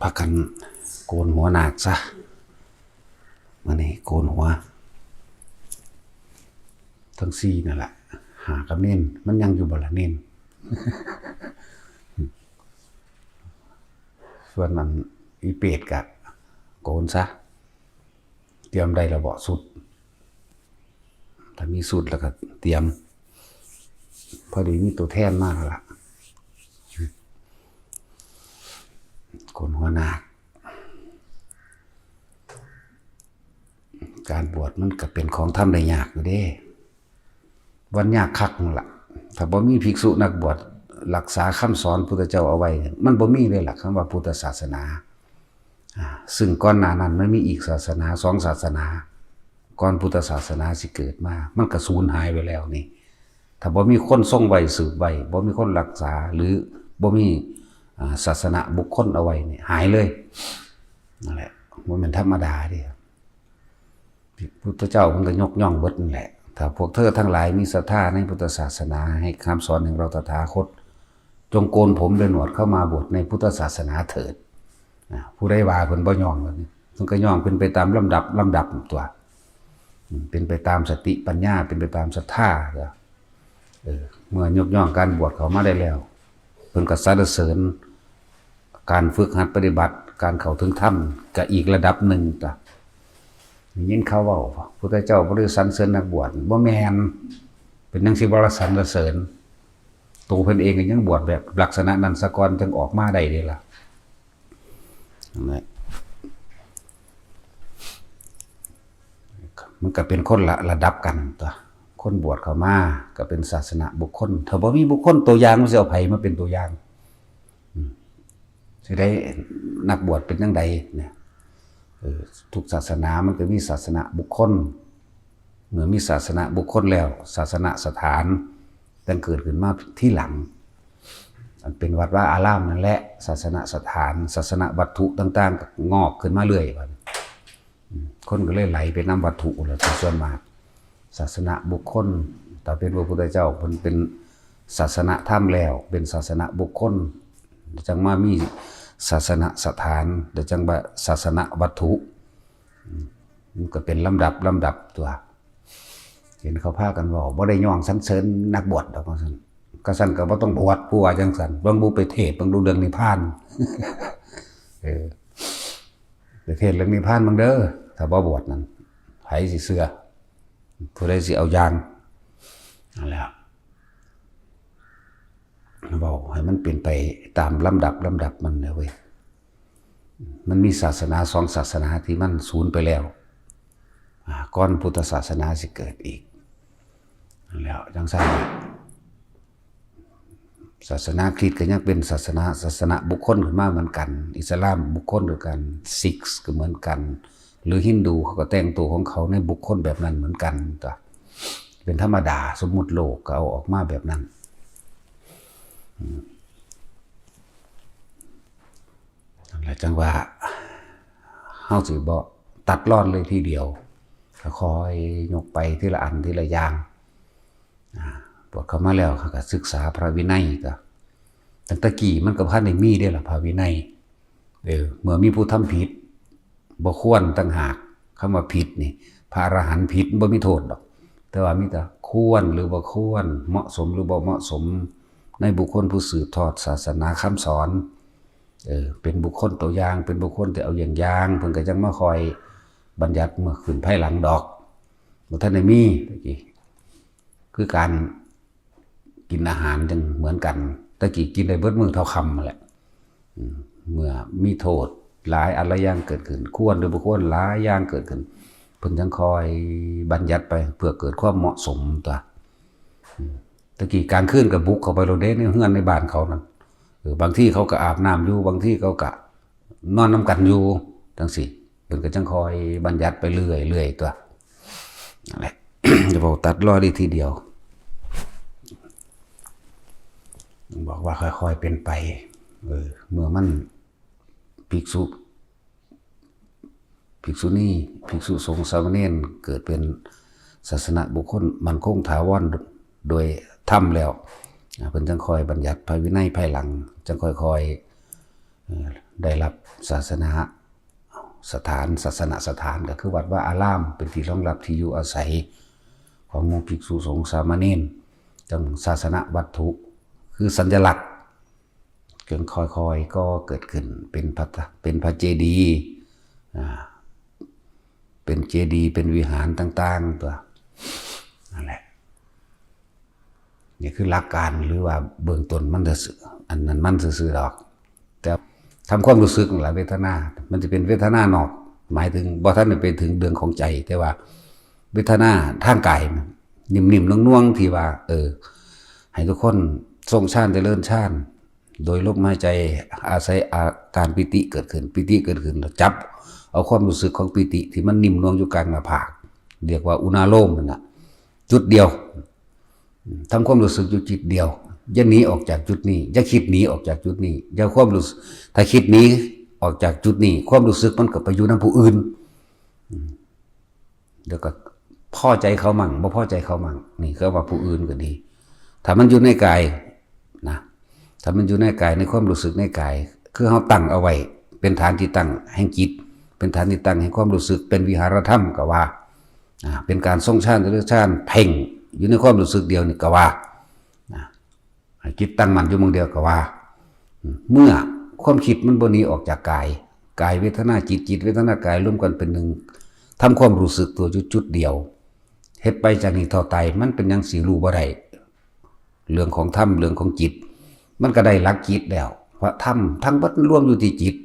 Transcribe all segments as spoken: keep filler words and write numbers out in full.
พากันโกนหัวนาคซะ มื้อนี้โกนหัว ทั้งสี่นั่นล่ะ หากับเณร มันยังอยู่บ่ล่ะเณร ส่วนอันอีเปรตกะโกนซะ เตรียมได้แล้วบ่ชุด ถ้ามีชุดแล้วก็เตรียม พอดีมีตัวแทนมาแล้วล่ะ โกนหัวนาค การบวชมันก็เป็นของทำได้ยากอยู่เด้ วันยากคักนั่นล่ะ ถ้าบ่มีภิกษุนักบวชรักษาคำสอนพุทธเจ้าเอาไว้ มันบ่มีเลยล่ะ คำว่าพุทธศาสนา อ่า ซึ่งก่อนหน้านั้นมันมีอีกศาสนา สองศาสนา ก่อนพุทธศาสนาสิเกิดมา มันก็สูญหายไปแล้วนี่ ถ้าบ่มีคนทรงไว้สืบไว้ บ่มีคนรักษา หรือบ่มี อ่า ศาสนบุคคลเอาไว้นี่ หายเลย นั่นแหละ บ่แม่นธรรมดาเด้ พุทธเจ้าเพิ่นก็ยกย่องเบิดนั่นแหละ ถ้าพวกเธอทั้งหลายมีศรัทธาในพุทธศาสนา ให้คำสอนแห่งเราตถาคต จงโกนผมโดยหนวดเข้ามาบวชในพุทธศาสนาเถิด อ่า ผู้ใดว่าเพิ่นบ่ย่องเลย เพิ่นก็ย่องเป็นไปตามลำดับ ลำดับตัว อืม เป็นไปตามสติปัญญา เป็นไปตามศรัทธา เออ เมื่อยกย่องการบวชเข้ามาได้แล้ว เพิ่นก็สรรเสริญการฝึกหัดปฏิบัติ การเข้าถึงธรรม ก็อีกระดับหนึ่งตัว ได้ยินเขาเว้า พุทธเจ้าบ่ได้สรรเสริญนักบวช บ่แม่น เป็นจั่งสิบ่ละสรรเสริญ ตัวเพิ่นเองก็ยังบวชแบบลักษณะนั้นซะก่อน จั่งออกมาได้เด้ล่ะ นั่นแหละ มันก็เป็นคนละระดับกันตัว คนบวชเข้ามาก็เป็นศาสนบุคคล ถ้าบ่มีบุคคลตัวอย่าง มันสิเอาไผมาเป็นตัวอย่าง อืม สิได้นักบวชเป็นจั่งใดเนี่ย เออ ทุกศาสนามันก็มีศาสนบุคคล เมื่อมีศาสนบุคคลแล้ว ศาสนสถานจั่งเกิดขึ้นมาทีหลัง อันเป็นวัดวาอารามนั่นแหละ ศาสนสถาน ศาสนวัตถุต่างๆ ก็งอกขึ้นมาเรื่อยบัดนี้ อืม คนก็เลยไหลไปนำวัตถุแหละ ส่วนมาก ศาสนบุคคล ถ้าเป็นพระพุทธเจ้า เพิ่นเป็นศาสนธรรมแล้ว เป็นศาสนบุคคล จั่งมามีศาสนสถาน แล้วจั่งว่าศาสนวัตถุ อืม มันก็เป็นลำดับ ลำดับตัว เห็นเขาพากันเว้า บ่ได้ย่องสรรเสริญนักบวชดอก ว่าซั่น ก็ซั่นก็บ่ต้องบวช ผู้ว่าจั่งซั่น เบิ่งดูไปเทศน์ เบิ่งดูเรื่องนิพพาน เออ ไปเทศน์เรื่องนิพพานเบิ่งเด้อ ถ้าบ่บวชนั่น ไผสิเชื่อ ผู้ใดสิเอาอย่าง นั่นแหละ เว้าให้มันเป็นไปตามลำดับ ลำดับมันนะเว้ย มันมีศาสนาสองศาสนาที่มันสูญไปแล้ว อ่า ก่อนพุทธศาสนาสิเกิดอีก นั่นแหละ จั่งซั่น ศาสนาคริสต์ก็ยังเป็นศาสนา ศาสนบุคคลขึ้นมาเหมือนกัน อิสลามบุคคลคือกัน ซิกก็เหมือนกัน หรือฮินดูเขาก็แต่งตัวของเขาในบุคคลแบบนั้นเหมือนกันตัว เป็นธรรมดา สมมุติโลกก็เอาออกมาแบบนั้น อืม นั่นแหละ จั่งว่า เฮาสิบ่ตัดรอนเลยทีเดียว ก็ค่อยยกไปทีละอันทีละอย่าง อ่า บวชเข้ามาแล้วเขาก็ศึกษาพระวินัย ก็ ตั้งแต่กี้มันก็บ่ทันได้มีเด้ล่ะ พระวินัย เออ เมื่อมีผู้ทำผิด บ่ควรต่างหาก คำว่าผิดนี่ พระอรหันต์ผิดบ่มีโทษดอก แต่ว่ามีแต่ควรหรือบ่ควร เหมาะสมหรือบ่เหมาะสม ในบุคคลผู้สืบทอดศาสนาคำสอน เออ เป็นบุคคลตัวอย่าง เป็นบุคคลที่เอาอย่างอย่าง เพิ่นก็จั่งมาคอยบัญญัติเมื่อขึ้นภายหลังดอก บ่ทันได้มีตะกี้ คือการกินอาหารจั่งเหมือนกัน ตะกี้กินได้เบิดมื้อเท่าค่ำนั่นแหละ อืม เมื่อมีโทษหลายอันหลายอย่างเกิดขึ้น ควรหรือบ่ควรหลายอย่างเกิดขึ้น เพิ่นจั่งคอยบัญญัติไปเพื่อเกิดความเหมาะสมตัว อืม ตะกี้กลางคืนก็บุกเข้าไปโลดเด้ ในเฮือนในบ้านเขานั่น เออ บางทีเขาก็อาบน้ำอยู่ บางทีเขาก็นอนนำกันอยู่ จั่งซี้ เพิ่นก็จั่งคอยบัญญัติไปเรื่อยๆ ตัว นั่นแหละ จะบอกตัดรอนได้ทีเดียว บอกว่าค่อยๆ เป็นไป เออ เมื่อมันภิกษุ ภิกษุณี ภิกษุสงฆ์สามเณรเกิดเป็นศาสนบุคคลมั่นคงถาวรโดยธรรมแล้ว อ่า เพิ่นจั่งคอยบัญญัติพระวินัยภายหลัง จั่งค่อยๆ เอ่อ ได้รับศาสนสถาน ศาสนสถานก็คือวัดวาอาราม เป็นที่รองรับที่อยู่อาศัยของหมู่ภิกษุสงฆ์สามเณร จั่งศาสนวัตถุ คือสัญลักษณ์ จึงค่อยๆก็เกิดขึ้นเป็นพระ เป็นพระเจดีย์ อ่า เป็นเจดีย์ เป็นวิหารต่างๆ ตัว นั่นแหละ นี่คือหลักการหรือว่าเบื้องต้นมันซื่อๆ อันนั้นมันซื่อๆดอก แต่ทำความรู้สึกนั่นล่ะ เวทนา มันจะเป็นเวทนานอก หมายถึงบ่ทันได้ไปถึงเรื่องของใจ แต่ว่าเวทนาทางกาย นิ่มๆนวลๆที่ว่า เออ ให้ทุกคนทรงฌานเจริญฌาน โดยลมหายใจ อาศัยอาการปีติเกิดขึ้น ปีติเกิดขึ้นแล้วจับเอาความรู้สึกของปีติที่มันนิ่มนวลอยู่กลางหน้าผาก เรียกว่าอุณาโลมนั่นน่ะ จุดเดียว ทำความรู้สึกอยู่จุดเดียว อย่าหนีออกจากจุดนี้ อย่าคิดหนีออกจากจุดนี้ อย่าความรู้สึก ถ้าคิดหนีออกจากจุดนี้ ความรู้สึกมันก็ไปอยู่นำผู้อื่น อืม เดี๋ยวก็พอใจเขามั่ง บ่พอใจเขามั่ง นี่คือว่าผู้อื่นก็ดี ถ้ามันอยู่ในกายนะ ถ้ามันอยู่ในกาย ในความรู้สึกในกาย คือเฮาตั้งเอาไว้ เป็นฐานที่ตั้งแห่งจิต เป็นฐานที่ตั้งแห่งความรู้สึก เป็นวิหารธรรมก็ว่า อ่า เป็นการทรงฌาน เจริญฌาน เพ่งอยู่ในความรู้สึกเดียวนี่ก็ว่า นะ ให้จิตตั้งมั่นอยู่หม่องเดียวก็ว่า เมื่อความคิดมันบ่หนีออกจากกาย กายเวทนาจิต จิตเวทนากายรวมกันเป็นหนึ่ง ทำความรู้สึกตัวจุดๆเดียว เฮ็ดไปจากนี้เท่าตาย มันเป็นหยังสิรู้บ่ได้ เรื่องของธรรม เรื่องของจิต มันก็ได้หลักจิตแล้ว เพราะธรรมทั้งหมดรวมอยู่ที่จิต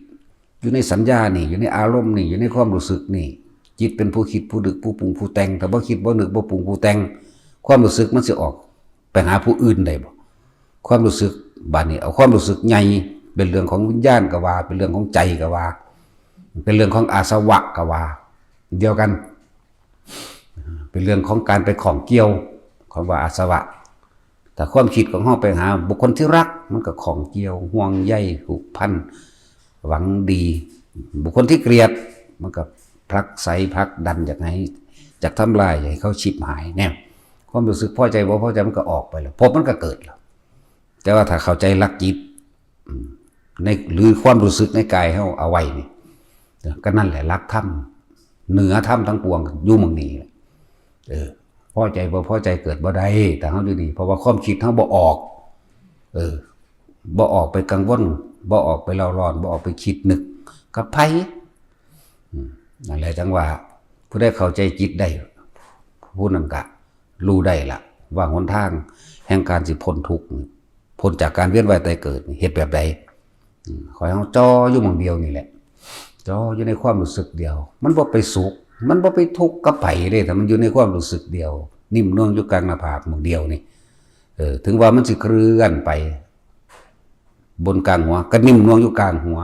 อยู่ในสัญญานี่ อยู่ในอารมณ์นี่ อยู่ในความรู้สึกนี่ จิตเป็นผู้คิด ผู้นึก ผู้ปรุง ผู้แต่ง ถ้าบ่คิด บ่นึก บ่ปรุง ผู้แต่ง ความรู้สึกมันสิออกไปหาผู้อื่นได้บ่ ความรู้สึก บาดนี้เอาความรู้สึกใหญ่ เป็นเรื่องของวิญญาณก็ว่า เป็นเรื่องของใจก็ว่า เป็นเรื่องของอาสวะก็ว่า เดียวกัน เป็นเรื่องของการไปข้องเกี่ยว คำว่าอาสวะ แต่ความคิดของเฮาไปหาบุคคลที่รัก มันก็ข้องเกี่ยว ห่วงใย ผูกพัน หวังดี บุคคลที่เกลียด มันก็ผลักไสผลักดันอยากให้ อยากทำลาย อยากให้เขาฉิบหาย เนี่ย ความรู้สึกพอใจบ่พอใจมันก็ออกไปแล้ว ภพมันก็เกิดแล้ว แต่ว่าถ้าเข้าใจหลักจิต อืม ใน หรือความรู้สึกในกายเฮาเอาไว้นี่ ก็นั่นแหละหลักธรรม เหนือธรรมทั้งปวงอยู่หม่องนี้แหละ เออ พอใจบ่พอใจเกิดบ่ได้ ถ้าเฮาอยู่นี่ เพราะว่าความคิดเฮาบ่ออก เออ บ่ออกไปกังวล บ่ออกไปเร่าร้อน บ่ออกไปคิดนึกกับไผ อืม นั่นแหละจั่งว่า ผู้ใดเข้าใจจิตได้ ผู้นั้นก็รู้ได้ละ ว่าหนทางแห่งการสิพ้นทุกข์ พ้นจากการเวียนว่ายตายเกิดนี่ เฮ็ดแบบใด อืม ขอให้เฮาจ่ออยู่หม่องเดียวนี่แหละ จ่ออยู่ในความรู้สึกเดียว มันบ่ไปสุข มันบ่ไปทุกข์กับไผเด้ ถ้ามันอยู่ในความรู้สึกเดียว นิ่มนวลอยู่กลางหน้าผากหม่องเดียวนี่ เออ ถึงว่ามันสิเคลื่อนไป บนกลางหัว ก็นิ่มนวลอยู่กลางหัว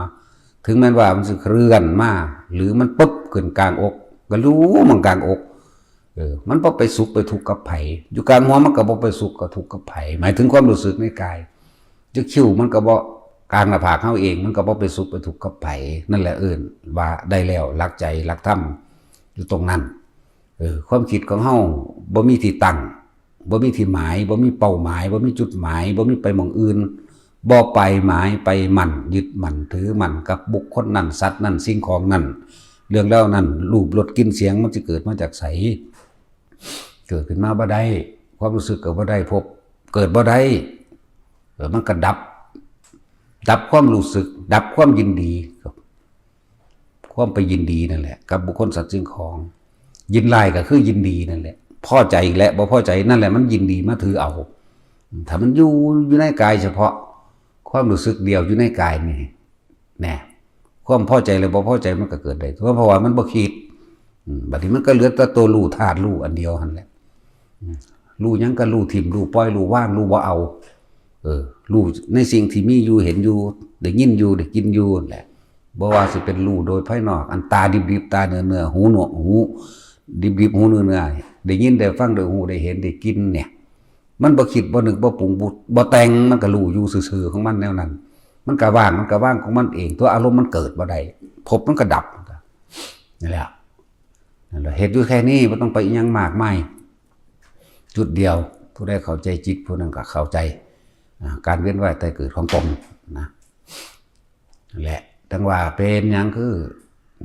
ถึงแม้นว่ามันสิเคลื่อนมา หรือมันปุ๊บขึ้นกลางอก ก็รู้หม่องกลางอก เออ มันบ่ไปสุขไปทุกข์กับไผ อยู่กลางหัวมันก็บ่ไปสุขกับทุกข์กับไผ หมายถึงความรู้สึกในกาย อยู่คิ้วมันก็บ่ กลางหน้าผากเฮาเอง มันก็บ่ไปสุขไปทุกข์กับไผ นั่นแหละเอิ้นว่าได้แล้วหลักใจหลักธรรม อยู่ตรงนั้น เออ ความคิดของเฮาบ่มีที่ตั้ง บ่มีที่หมาย บ่มีเป้าหมาย บ่มีจุดหมาย บ่มีไปหม่องอื่น บ่ไปหมายไปมั่น ยึดมั่นถือมั่นกับบุคคลนั้น สัตว์นั้น สิ่งของนั้น เรื่องราวนั้น รูปรสกลิ่นเสียงมันสิเกิดมาจากไส เกิดขึ้นมาบ่ได้ ความรู้สึกก็บ่ได้ ภพเกิดบ่ได้ เออ มันก็ดับ ดับความรู้สึก ดับความยินดี ความไปยินดีนั่นแหละ กับบุคคลสัตว์สิ่งของ ยินร้ายก็คือยินดีนั่นแหละ พอใจและบ่พอใจนั่นแหละ มันยินดีมาถือเอา ถ้ามันอยู่ อยู่ในกายเฉพาะ ความรู้สึกเดียวอยู่ในกายนี่ แน่ ความพอใจและบ่พอใจมันก็เกิดได้ เพราะว่ามันบ่คิด อืม บัดนี้มันก็เหลือแต่ตัวรู้ธาตุรู้อันเดียวหั่นแหละ อืม รู้หยังก็รู้ถิ่ม รู้ปล่อย รู้วาง รู้บ่เอา เออ รู้ในสิ่งที่มีอยู่ เห็นอยู่ ได้ยินอยู่ ได้กินอยู่นั่นแหละ บ่ว่าสิเป็นรู้โดยภายนอก อันตาดิบๆ ตาเนื้อๆ หูหนวก หูดิบๆ หูเนื้อๆ ได้ยิน ได้ฟัง ได้ฮู้ ได้เห็น ได้กินเนี่ย มันบ่คิด บ่นึก บ่ปรุง บ่ บ่แต่ง มันก็รู้อยู่ซื่อๆ ของมันแนวนั้น มันก็ว่าง มันก็ว่างของมันเอง ตัวอารมณ์มันเกิดบ่ได้ ภพมันก็ดับ นั่นแหละ นั่นแหละ เหตุอยู่แค่นี้ บ่ต้องไปอิหยังมากมาย จุดเดียว ผู้ใดเข้าใจจิต ผู้นั้นก็เข้าใจ อ่า การเวียนว่ายตายเกิดของตนนะ นั่นแหละ แต่ จั่งว่าเป็นหยังคือ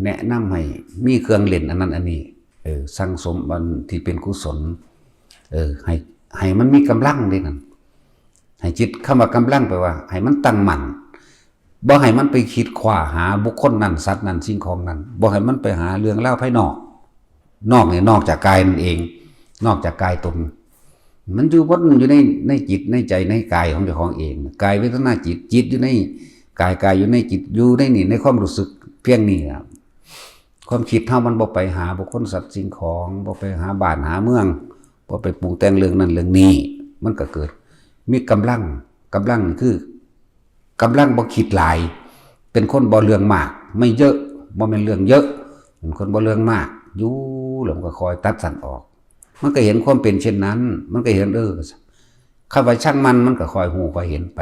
แนะนำให้มีเครื่องเล่นอันนั้นอันนี้ เออ สั่งสมอันที่เป็นกุศล เออ ให้ ให้มันมีกำลังเด้นั่น ให้จิต คำว่ากำลังแปลว่า ให้มันตั้งมั่น บ่ให้มันไปคิดคว้าหาบุคคลนั้น สัตว์นั้น สิ่งของนั้น บ่ให้มันไปหาเรื่องราวภายนอก นอกนี่นอกจากกายนั่นเอง นอกจากกายตน มันอยู่วนอยู่ใน ในจิตในใจในกายของเจ้าของเอง กายเวทนาจิต จิตอยู่ในกาย กายอยู่ในจิต อยู่ในนี่ ในความรู้สึกเพียงนี้นะ ความคิดเฮามันบ่ไปหาบุคคลสัตว์สิ่งของ บ่ไปหาบ้านหาเมือง บ่ไปปรุงแต่งเรื่องนั้นเรื่องนี้ มันก็เกิด มีกำลัง กำลังนี่คือ กำลังบ่คิดหลาย เป็นคนบ่เรื่องมาก ไม่เยอะ บ่แม่นเรื่องเยอะ เป็นคนบ่เรื่องมาก อยู่แล้วมันก็คอยตัดสั้นออก มันก็เห็นความเป็นเช่นนั้น มันก็เห็น เออ คำว่าช่างมัน มันก็คอยฮู้คอยเห็นไป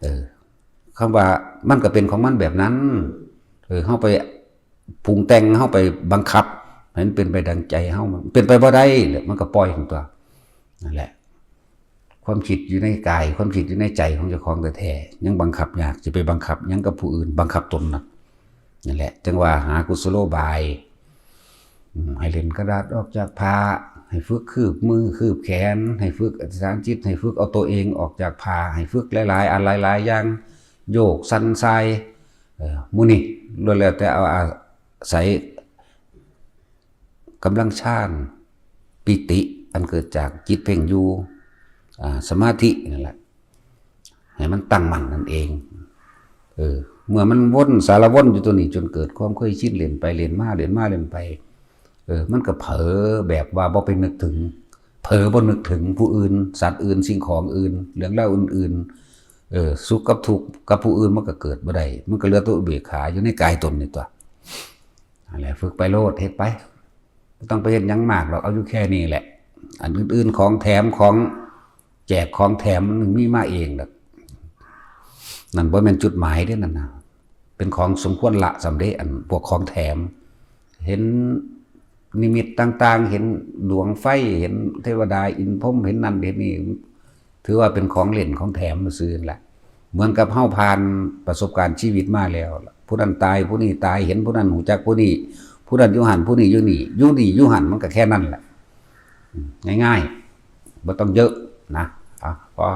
เออ คำว่ามันก็เป็นของมันแบบนั้น เออ เฮาไปปรุงแต่ง เฮาไปบังคับให้มันเป็นไปดังใจเฮา มันเป็นไปบ่ได้ แล้วมันก็ปล่อยของตัว นั่นแหละ ความคิดอยู่ในกาย ความคิดอยู่ในใจของเจ้าของแท้ๆ ยังบังคับยาก สิไปบังคับหยังกับผู้อื่น บังคับตนนะ นั่นแหละ จั่งว่าหากุศโลบาย อืม ให้เล่นกระดาษออกจากผ้า ให้ฝึกคืบมือคืบแขน ให้ฝึกอธิษฐานจิต ให้ฝึกเอาตัวเองออกจากผ้า ให้ฝึกหลายๆ อันหลายๆ อย่าง โยกสั่นสาย เอ่อ หมู่นี้ล้วนแล้วแต่เอาอาศัยกำลังฌาน ปีติ อันเกิดจากจิตเพ่งอยู่ อ่า สมาธินั่นแหละ ให้มันตั้งมั่นนั่นเอง เออ เมื่อมันวนสารวนอยู่ตัวนี้จนเกิดความเคยชิน เล่นไปเล่นมา เล่นมาเล่นไป เออ มันก็เผลอแบบว่าบ่ไปนึกถึง เผลอบ่นึกถึงผู้อื่น สัตว์อื่น สิ่งของอื่น เรื่องราวอื่นๆ เออ สุขกับทุกข์กับผู้อื่นมันก็เกิดบ่ได้ มันก็เหลือแต่อุเบกขาอยู่ในกายตนนี่ตัว นั่นแหละ ฝึกไปโลด เฮ็ดไป บ่ต้องไปเฮ็ดหยังมากดอก เอาอยู่แค่นี้แหละ อันอื่นๆ ของแถม ของแจก ของแถมมันมีมาเองดอก นั่นบ่แม่นจุดหมายเด้นั่นนะ เป็นของสมควรละซ้ำเด้ อันพวกของแถม เห็นนิมิตต่างๆ เห็นดวงไฟ เห็นเทวดาอินทร์พรหม เห็นนั่นเห็นนี่ ถือว่าเป็นของเล่นของแถมซื่อๆ นั่นแหละ เหมือนกับเฮาผ่านประสบการณ์ชีวิตมาแล้ว ผู้นั้นตาย ผู้นี้ตาย เห็นผู้นั้น ฮู้จักผู้นี้ ผู้นั้นอยู่หั่น ผู้นี้อยู่นี่ อยู่นี่อยู่หั่น มันก็แค่นั้นแหละ อืม ง่ายๆ บ่ต้องเยอะนะ อ่ะ พอ